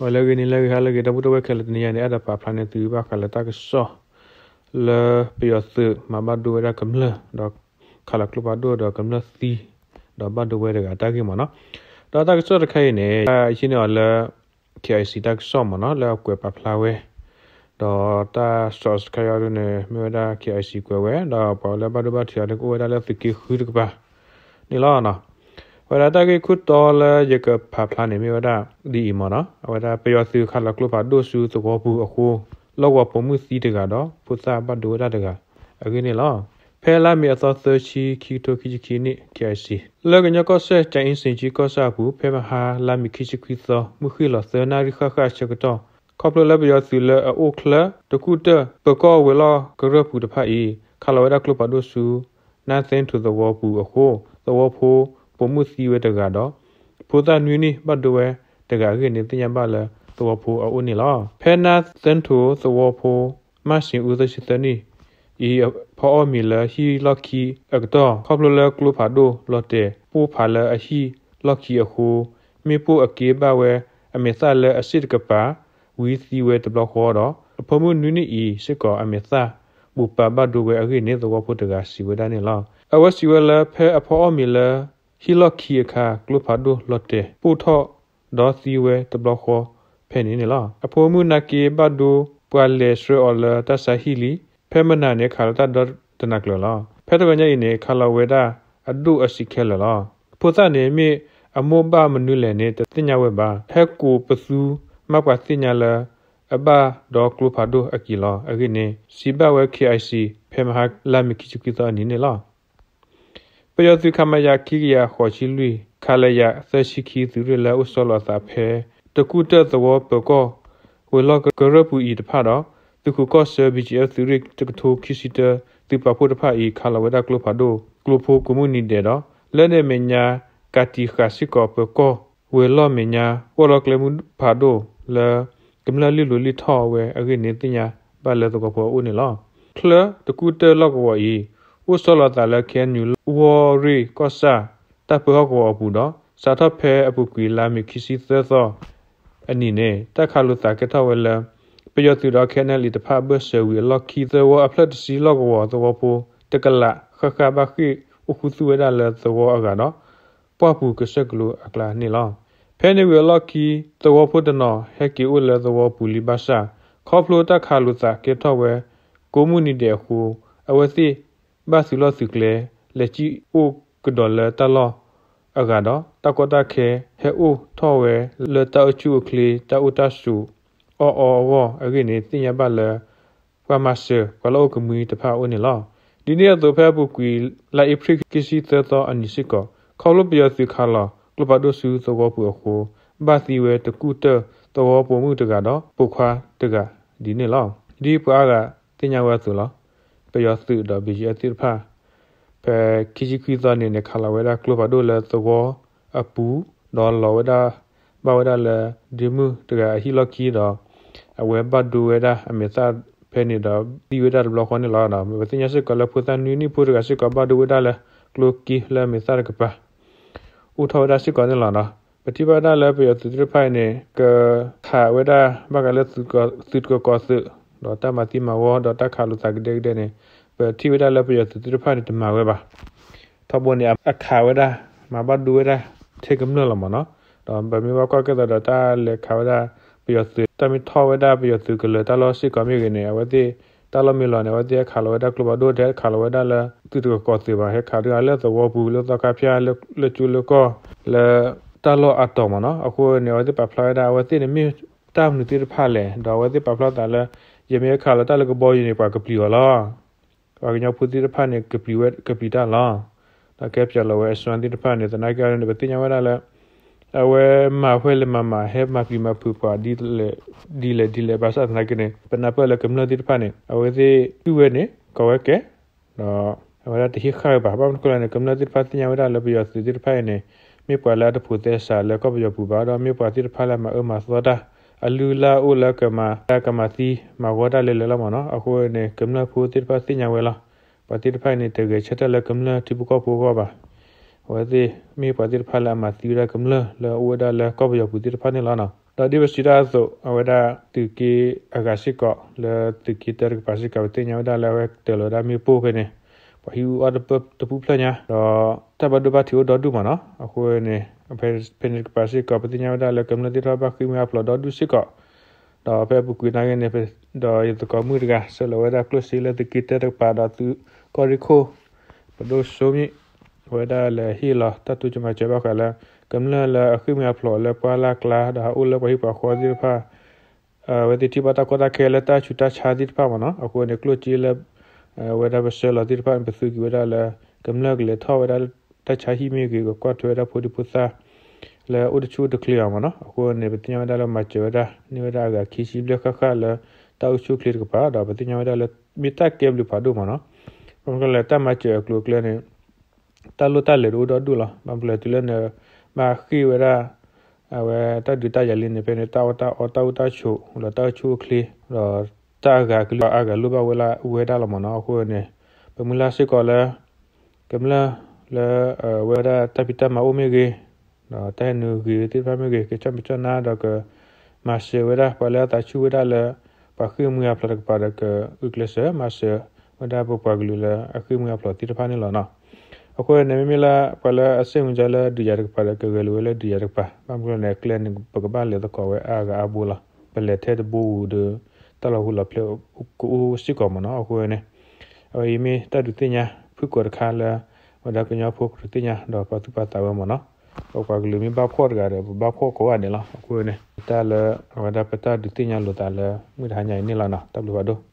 ပှၤလၢအဂ့ၤန့ၣ်လၢအဂ့ၤ ဟါလၢအဂ့ၤ ဒီပုၢ်ဝဲၢ်ခဲလၢာ် တနံၤအံၤန့ၣ် အဲၣ်ဒိးပာ်ဖျါန့ၢ်သုဘၣ်ဃးလၢတၢ်ကစီၣ် လၢပယီၤသုးမၤဘၣ်ဒိဝဲဒၣ်ကမျၢၢ် ဒီးခးလီၤကျိဖးဒိၣ်ဒီးကမျၢၢ်သံ ဒီးဘၣ်ဒိဝဲတဂၤတၢ်ဂ့ၢ်မ့ၢ်နီၤ. ဒီးတၢ်ကစီၣ်တခါအံၤန့ၣ် ယဟံးန့ၢ်အီၤလၢ KIC တၢ်ကစီၣ်မ့ၢ်နီၤ လၢအကွဲးပာ်ဖျါဝဲ ဒီးတၢ် source တခါအံၤဒ်န့ၣ် မ့ၢ်ဝဲဒၣ် KIC ကွဲးဝဲ ဒီးပှၤလၢဘၣ်ဒိဘၣ်ထံးအီၤန့ၣ် ကအိၣ်ဝဲဒၣ်လၢသုးက့ဃုတကပၤန့ၣ်လီၤ. အဝဲဒၣ်တၢ်ဂ့ၢ်ခိၣ်တီလၢယကပာ်ဖျါန့ၣ် မ့ၢ်ဝဲဒၣ်ဒ်အံၤမ့ၢ်နီၤ. အဝဲဒၣ်ပယီၤသုးခးလီၤကျိဖးဒိၣ်ဆူသဝီပူၤအဃိ လီၢ်ကဝီၤပိာ်မုၣ်သံတဂၤဒီး ဖိသၣ်ဘၣ်ဒိဝဲဒၣ်တဂၤအဂ့ၢ်န့ၣ်လီၤ. ဖဲလါမ့ၤအသီသၢဆံ ခံကထိခံဆံခံနံၣ် KIC လၢကညီကီၢ်စဲၣ် ကၠၤအ့စ့ၣ်ကၠံကီၢ်ဆၣ်အပူၤ ဖဲမဟါလါမ့ၤခံဆံခွံသီ မုၢ်ဃ့ၢ်လီၤသၢနၣ်ရံၣ်ဃၣ်ဃၣ်အဆၢကတီၢ် ခီဖျိလၢပယီၤသုးလၢအအိၣ်ချၢ တကူၣ်တၢၢ်ပၢၤကီၢ်ဝဲၤလီၢ်ကရၢၢ်ပူၤတဖၣ်အံၤ ခးလီၤဝဲဒၣ်ကျိဖးဒိၣ်ဆူ နါသ့ထိၣ်သဝီပူၤအဃိ သဝီဖိပိာ်မုၣ်သံဝဲတဂၤဒီး ဖိသၣ်နွံနံၣ်ဘၣ်ဒိဝဲတဂၤအဂ့ၢ်န့ၣ် သ့ၣ်ညါဘၣ်လၢသဝီဖိအအိၣ်န့ၣ်လီၤ. ဖဲနါသ့ထိၣ်သဝီဖိ မၢ်စ့ၣ်အူ သၢဆံသၢနံၣ်အံၤ အဖီအီၣ်မ့ၤလၢဟံၣ်လီၢ်ခံအကတီၢ် ခီဖျိလၢကျိဖးဒိၣ်လီၤတဲာ်ပိၢ်ဖးလၢအဟံၣ်လီၢ်ခံအဃိ မ့ၣ်ပိၢ်အက့ဘၣ်ဝဲအမဲာ်သၣ်လၢအစ့ၣ်တကပၤ ဝံသံဝဲတဘျီဃီဒီး အဖိမုၣ်နွံနံၣ်အံၤစ့ၢ်ကီး အမဲာ်သၣ်ဘူၣ်ပာ်ဘၣ်ဒိဝဲအဂ့ၢ်န့ၣ် သဝီဖိတဂၤစံးဝဲဒၣ်န့ၣ်လီၤ. အဝဲစံးဝဲလၢ ဖဲအဖီအီၣ်မ့ၤလၢဟံၣ်လီၢ်ခံအခါ ကျိဖးဒိၣ်လီၤတဲာ်ပိၢ်ထီၣ် ဒီးသံဝဲတဘျီဃီဖဲန့ၣ်န့ၣ်လီၤ. အဖိမုၣ်နာ်က့ဘၣ်ဒိ ပှၤလဲၤဆှၢအီၤလၢတၢ်ဆါဟံၣ်လံ. ဖဲမနၤန့ၣ် ခးလီၤတၢ်ဒီတနၤကျၢၤလီၤ. ဖဲတဂီၤညါအံၤန့ၣ် ခးလီၤဝဲဒၣ်အဒိၣ်အဆံးခဲလၢာ်လီၤ. ဖိသၣ်န့ၣ်မ့ၢ်အမိၢ်ဘၣ်မနုၤလဲၣ်န့ၣ် တသ့ၣ်ညါဝဲဘၣ်. ဟဲကိးပသူမးပှၤသ့ၣ်ညါလၢ အဘၣ်ဒီးကျိဖးဒိၣ်အက့ၤလီၤ. အဂ့ၢ်န့ၣ် စံးဘၣ်ဝဲ KIC ဖဲမဟါလါမ့ၤခံဆံခွံသီအနံၤန့ၣ်လီၤ. ပယီၤသုး ခမရ ခံကယၤဃိးဆံလွံၢ် ခလရ သၢဆံခံ သုးရ့ၣ်လၢအအိၣ်ဆီလီၤအသးဖဲ တကူၣ်တၢၢ်သဝီပၢၤကီၢ်ဝဲၤလီၢ်ကရၢၢ်ပူၤအံၤတဖၣ်ဒီး သုးခိၣ်ကီၢ်ဆၢ ဘံၣ်ကၠံၣ်အဲၣ် သုးရ့ၣ်တကထိခံဆံတၢ သုးပာ်ဖှိၣ်တဖၣ်အံၤ ခးလီၤဝဲဒၣ်ကျိဖးဒိၣ် ကျိဖိကိးမုၢ်နံၤဒဲးဒီး လၢန့ၣ်အမဲာ်ညါ ကးတံာ်ဃာ်စ့ၢ်ကီးပၢၤကီၢ်ဝဲၤလီၢ်မဲာ်ညါ ကွီၢ်လီၤကျဲမုၢ်ဖးဒိၣ်လၢ ကမျၢၢ်လံၣ်လိၤလံၣ်ထီၣ်ဝဲအဂ့ၢ်န့ၣ် သ့ၣ်ညါဘၣ်လၢသဝီဖိအအိၣ်န့ၣ်လီၤ. ချၢတကူၣ်တၢၢ်လီၢ်ကဝီၤအံၤ အိၣ်ဆီလီၤသးလၢ KNU ဝီၢ်ရ့ၣ်ကီၢ်ဆၣ် တၢ်ပၢဟီၣ်ကဝီၤအပူၤဒီး စးထီၣ်ဖဲအပူၤကွံာ်လါမ့ၤခံဆံသၢသီအနံၤန့ၣ် တၢ်ခးလိာ်သးကဲထီၣ်ဝဲလၢ ပယီၤသုးဒီး KNLA တဖၣ်အဘၢၣ်စၢၤဝံၤအလီၢ်ခံ သဝီအဖျၢၣ်တဆံလီၢ်ကဝီၤသဝီဖိ တကလးဃၣ်ဃၣ်ဘၣ်ဃ့ၢ်အိၣ်ဃူသူၣ်ဝဲဒၣ်လၢသဝီအဂၤဒီး ပှၢ်ပူၤကစၢၢ်ကလိအကျါန့ၣ်လီၤ. ဖဲန့ၣ်ဝံၤအလီၢ်ခံ သဝီဖိတနီၤဟဲက့ၤအိၣ်လၢသဝီပူၤလံဘၣ်ဆၣ် ခီဖျိတၢ်ခးလိာ်သးကဲထီၣ်ဝဲ ကိးမုၢ်နံၤဒဲးအဃိ အဝဲသ့ၣ်ဘၣ်သုးလီၢ်သုးကျဲ လဲၤစံၣ်အိၣ်ကဒီးလၢတၢ်လီၢ်အဂၤဒီး တၢ်ကီတၢ်ခဲဟဲအိၣ်ထီၣ်ဝဲလၢတၢ်အိၣ်ဆူၣ်အိၣ်ချ့ တၢ်အိၣ်တၢ်ဆိးအီၣ်အီအဂီၢ်အဂ့ၢ်န့ၣ် သ့ၣ်ညါဘၣ်လၢ ပှၤမၤစၢၤပှၤလီၢ်အိၣ်ကမှံတဖၣ်အအိၣ်န့ၣ်လီၤ. ဒ်န့ၣ်အသိး ဖဲအပူၤကွံာ် လါအ့ဖြ့ၣ်ခံဆံသၢသီအနံၤစ့ၢ်ကီး ခီဖျိပယီၤသုးခးလီၤကျိဖးဒိၣ်ဆူသဝီပူၤအဃိ ဘၣ်သံဝဲတကူၣ်တၢၢ်သဝီပိာ်မုၣ်တဂၤဒီး ပိာ်ခွါတဂၤဒ်န့ၣ်လီၤ. ဒ်ပှၤအါဂၤသ့ၣ်ညါဝဲအသိးလီၤ. ပယီၤသုးဒီး ဘံၣ်ကၠံၣ်အဲၣ် သ့ၣ်တဖၣ် ဖဲခံဆံခွံသီန့ၣ်န့ၣ် ခးလီၤဝဲဒၣ်ကျိဖးဒိၣ်လၢသဝီအပူၤ ဒီးလီၤဝဲဒၣ် ဘၣ်ဝဲဒၣ်လၢ ဒ့မုၣ်တဂၤအဟံၣ်လီၢ်ခံဒီး အဝဲဘၣ်ဒိဝဲဒၣ်အမဲာ်သၣ်ဖဲန့ၣ်ဒီး သံဝဲဒၣ်တဘျီဃီန့ၣ်လီၤ. ပသ့ၣ်ညါစ့ၢ်ကီးလၢဖိသၣ်နွံနံၣ်ဖိတဂၤစ့ၢ်ကီး ဘၣ်ဒိဝဲဒၣ်လၢကျိက့လၢအမဲာ်သၣ်တကပၤ အိၣ်ထီၣ်ဝဲဒၣ်စ့ၢ်ကီးန့ၣ်လီၤ. ပထံၣ်ဘၣ်ဝဲဒၣ်လၢပယီၤသုးသ့ၣ်တဖၣ်အံၤန့ၣ် ကခးဝဲဒၣ်ဘၣ်ဃးလၢသုးတကီၢ်သုး ဒီးတၢ်မၤသံမၤဝီ ဒီးတၢ်ခးလိာ်သးကဒဲကဒဲန့ၣ် ပထံၣ်ဝဲဒၣ်လၢပယီၤသုးသ့ၣ်တဖၣ်န့ၣ် တမၤဝဲဘၣ်. ထီဘိန့ၣ် အခးဝဲဒၣ် မၤဘၣ်ဒိဝဲဒၣ်ထဲကမျၢၢ်လီၤမ့ၢ်နီၤ. ဒီးပမ့ၢ်ဘၣ်ကွၢ်ကဲသိးဒီးတၢ်လဲၤခးဝဲဒၣ် ပယီၤသုး တၢ်မ့ၢ်ထီၣ်ဝဲဒၣ်ပယီၤသုးကလၢၤတၢ်လီၢ်စ့ၢ်ကီးမ့ၢ်ဂ့ၤန့ၣ် အဝဲသ့ၣ် တၢ်လီၢ်မ့ၢ်လီၤန့ၣ် အဝဲသ့ၣ်ဟဲခးလီၤဝဲဒၣ်ကျိဖးဒိၣ် တဟဲခးလီၤဝဲဒၣ်လၢ သုးတကီၢ်သုးဘၣ် ဟဲခးဒုးဂၤလၢသဝီပူၤ လၢသီခါဖၠၣ် လၢကၠိလၢကီၢ် လၢတၢ်လီၢ်အါတီၤမ့ၢ်နီၤ. အဃိန့ၣ် အဝဲသ့ၣ်ပာ်ဖျါဝဲဒၣ် အဝဲသ့ၣ်န့ၣ်မ့ၢ်တၢ်မနုၤသ့ၣ်တဖၣ်လဲၣ် ဒီးအဝဲသ့ၣ်ပာ်ဖျါသးလၢ ယမ့ၢ်ဟဲခးလီၤတၢ်လၢကဘီယူၤန့ၣ် ပှၤကပျံၤအီၤလီၤ. ပှၤကညီဖိသ့ၣ်တဖၣ်န့ၣ် ကပျံၤဝဲ ကပျံၤတၢ်လီၤ. ဒီးကဲပၠးလီၤဝဲအစွမ်းသ့ၣ်တဖၣ်န့ၣ် သနာ်က့န့ၣ် ပသ့ၣ်ညါဝဲဒၣ်လၢ အဝဲမၤဝဲလဲၤမၤမၤ ဟဲမၤပျံၤမၤဖုးပှၤ ဒ်လဲၣ်ဒ်လဲၣ် ဘၣ်ဆၣ်သနာ်က့န့ၣ် ပနၢ်ပၢၢ်လၢကမျၢၢ်သ့ၣ်တဖၣ်န့ၣ် အဝဲသ့ၣ်တူၢ်ဝဲန့ၣ် ကိးဝဲကဲ ဒီးအဝဲဒၣ်တဟ့ၣ်ဃာ်ဝဲဘၣ်. ဘၣ်မနုၤအဃိလဲၣ်န့ၣ် ကမျၢၢ်သ့ၣ်တဖၣ်သ့ၣ်ညါဝဲဒၣ်လၢပယီၤသုးသ့ၣ်တဖၣ်အံၤန့ၣ် မ့ၢ်ပှၤလၢအတဖိးသဲစးလၢကီၢ်ပယီၤပူၤဘၣ် ဒီးမ့ၢ်ပှၤသ့ၣ်တဖၣ်လၢအမၤအၢမၤသီတၢ် အလုၢ်အလၢ်အိၣ်လၢကမၤတၢ်ကမၤသံမၤဝီတၢ်လဲၤလဲၤလီၤမ့ၢ်နီၤ. အဃိန့ၣ် ကမျၢၢ်ဖိသ့ၣ်တဖၣ်သ့ၣ်ညါဝဲလီၤ. ပှၤသ့ၣ်တဖၣ်အံၤန့ၣ် တဂဲၤဆၢထၢၣ်လၢကမျၢၢ်ထံဖိကီၢ်ဖိအဂီၢ်ဘၣ်. အဝဲသ့ၣ်မ့ၢ်ပှၤသ့ၣ်တဖၣ်လၢအမၤသံဝဲဒၣ်ကမျၢၢ်လၢအအိၣ်ဝဲဒၣ်လၢကီၢ်ပယီၤပူၤသ့ၣ်တဖၣ်န့ၣ်လီၤ. ဒီးဒ်ပစံးတၢ်အသိး အဝဲဒၣ်သုးက့အဂၤစ့ၢ်ကီး လၢသုးက့တၢတကပၤစ့ၢ်ကီး ပသ့ၣ်ညါဝဲဒၣ်လၢအဝဲကတၢၢ်လီၤဝဲဒၣ်မ့ၣ်ပိၢ်ဖဲန့ၣ် ပှၤဟံၣ်အူအီၣ်တပူၤဖျၢၣ်ညါ ဒီးတၢ်ဘၣ်ဒိဘၣ်ထံးအိၣ်ဒီဒူၣ်မ့ၢ်နီၤ. အဃိန့ၣ် ဖဲန့ၣ်တကပၤစ့ၢ်ကီး ပသ့ၣ်ညါဝဲဒၣ်လၢကမျၢၢ်သ့ၣ်တဖၣ်ဘၣ်ဃ့ၢ်မှံဟးဖျိးဒီဒူၣ်စ့ၢ်ကီး ဒီးဖဲအပူၤကွံာ်နာ်က့န့ၣ် ဒီးယသကိးမုၣ်တဂၤ ဆှၢလီၤဝဲဒၣ်ကျိၣ်စ့လၢသုးက့တၢတကပၤ ဒီးသုးကီၢ်ရ့ၣ်ခိၣ် ပဒိၣ်စိမ့ၣ် အဝဲဒၣ်လဲၤဟ့ၣ်လီၤတၢ်တိစၢၤမၤစၢၤဘၣ်ဃးလၢ ကမျၢၢ်လၢအဃ့ၢ်မှံဟးဖျိးလၢပှၢ်လၢ်ကျါ ဒီးဟးအိၣ်လၢပှၤဟံၣ်ပှၤဃီသ့ၣ်တဖၣ် အဝဲသ့ၣ်ထံၣ်ဘၣ်တၢ်ကီတၢ်ခဲလၢတၢ်ဆူးတၢ်ဆါသ့ၣ်တဖၣ်မ့ၢ်နီၤ. အဃိန့ၣ် ကျိၣ်စ့လၢ အဝဲဒၣ်ပဆှၢလီၤသ့ၣ်တဖၣ်န့ၣ် ပသုးက့ၤဝဲဒၣ်လၢ ကမျၢၢ်ကလဲၤထီၣ်ဝဲဒၣ်တၢ်ဆါဟံၣ်မ့ၢ်ဂ့ၤ ကကွၢ်ထွဲဝဲဒၣ်ဖိဒံဖိသၣ် လၢအိၣ်တဆူၣ်အိၣ်တချ့အီၤမ့ၢ်နီၤ. အဃိန့ၣ် ပသ့ၣ်ညါဝဲဒၣ်လၢမၤစၢၤဝဲဒၣ် န့ၢ်ဝဲဒၣ်အဂၤခံဆံဘျဲၣ်ဃၣ်ဃၣ်လၢတၢ်အိၣ်ဆူၣ်အိၣ်ချ့တကပၤ ဒီးပသ့ၣ်ညါဝဲဒၣ်လၢ မ့ၢ်တၢ်ကဲဘျုးဖးဒိၣ်မ့ၢ်နီၤ. ဘၣ်မနုၤလဲၣ် တၢ်မၤစၢၤအကျိၤအကျဲန့ၣ် တၢ်လိၣ်တၢ်လဲၤတအိၣ်ဒီဒူၣ်လီၤ. ဘၣ်မနုၤလဲၣ် တုၤလၢနဘၣ်ဃ့ၢ်ဝဲဒၣ် အဝဲတၢ်ဒုးတၢ်ယၤလံန့ၣ် ဖဲန့ၣ် တၢ်အီၣ်တၢ်အီ တၢ်အိၣ်တၢ်ဆိး ဒီးတၢ်အိၣ်ဆူၣ်အိၣ်ချ့ ဒီးတၢ်အဂၤကလုာ်အဂၤလိၣ်ဘၣ်ဝဲဒၣ်လီၤမ့ၢ်နီၤ. အဃိန့ၣ် ပမုၢ်လၢ်စ့ၢ်ကီးလၢ ကမျၢၢ်လၢ အဝဲဒၣ်တၢ်ဖံးတၢ်မၤအိၣ်မ့ၢ်ဂ့ၤ ဒီးတၢ်ဟဲနုာ်ဂ့ၤသ့ၣ်တဖၣ်မ့ၢ်ဂ့ၤ ကဆီၣ်မဲာ်ဆီၣ်နါဒီးက မၤစၢၤဝဲဒၣ် ပှၤလၢအသးဆူၣ်ဝဲဒၣ်လၢ ပှၤဃ့ၢ်မှံဟးဖျိးတကပၤဒီး ကအုၣ်ကျဲးစၢးမၤစၢၤဝဲဒၣ်ပပှၤကလုာ်လၢအဃ့ၢ်မှံဟးဖျိးသ့ၣ်တဖၣ်န့ၣ်လီၤနီၤ. အဃိန့ၣ် မ့မ့ၢ်လၢပှၤလၢအစ့ၣ်မုၢ်ကၠီလၢဒုးယၤတကပၤဒီး ကဂဲၤလိာ်ဝဲလၢဒုးယၤတကပၤ ဘၣ်မနုၤလဲၣ် ကျဲန့ၣ် ပကဘၣ်လဲၤသကိးဝဲအါဂၤအါဘိလီၤ. ပလဲၤထဲတဘိဝံၤဒီး တၢ်လီၤဟူလီၤဖျဲးကအိၣ်စ့ၢ်ကီးမ့ၢ်နီၤ. အဃိန့ၣ် အဝဲအံၤမ့ၢ်တၢ်ဒုးသ့ၣ်ညါဖုၣ်ကိာ်တခါလၢ ဝဲဒၣ်ကညီဖိကဒုးသ့ၣ်ညါ ဒီးပာ်သူၣ်ပာ်သးဝဲမ့ၢ်နီၤ. ပပှၤကလုာ်မ့ၢ်ဘၣ်ဖှီၣ်တဂၤဒီး ပဘၣ်ဖှီၣ်ကိးဂၤဒဲးလီၤ. အဃိန့ၣ် တၢ်လၢအဝဲဒၣ်ပတၢ်ဒုးသ့ၣ်ညါလိာ်သးလၢ မုၢ်တဟါညါအံၤန့ၣ်လီၤနီၤ. တၢ်ဘျုးဖးဒိၣ်.